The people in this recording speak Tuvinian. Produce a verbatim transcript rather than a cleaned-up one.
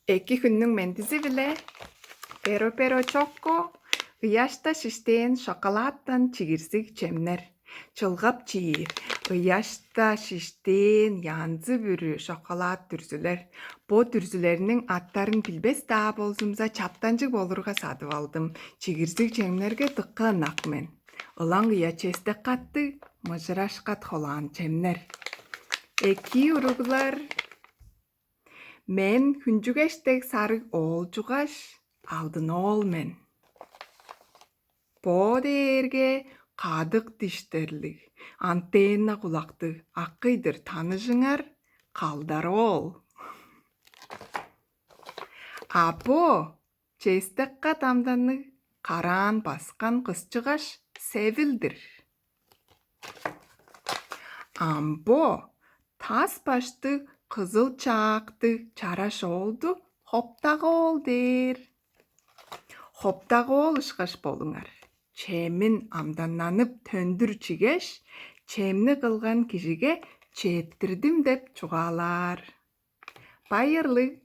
Эки хүннүң мендизи-биле. Перо-перо чокко, ыяшта шиштээн шоколадтан чигирзиг чемнер. Чылгап чиир, ыяшта шиштээн янзы-бүрү шоколад дүрзүлер. Бо дүрзүлерниң аттарын билбес-даа болзумза, чаптанчыг болурга садып алдым. Чигирзиг чемнерге дыка ынак мен. Ылаңгыя честек каттыг, мыжырашкат холаан чемнер. Эки уруглар. Мен хүнчүгеш дег сарыг оолчугаш, алдын оол мен. Бо дээрге кадык диштерлиг, антенна кулактыг акый-дыр таныжыңар, калдар оол. А бо честек кат амданныг, караан баскан кысчыгаш, севил-дир. Ам бо тас баштыг, кызыл чаактыг чараш оолду хоптак оол дээр. Хоптак оол ышкаш болуңар. Чемин амданнанып төндүр чигеш, чемни кылган кижиге четтирдим деп чугаалаар. Байырлыг,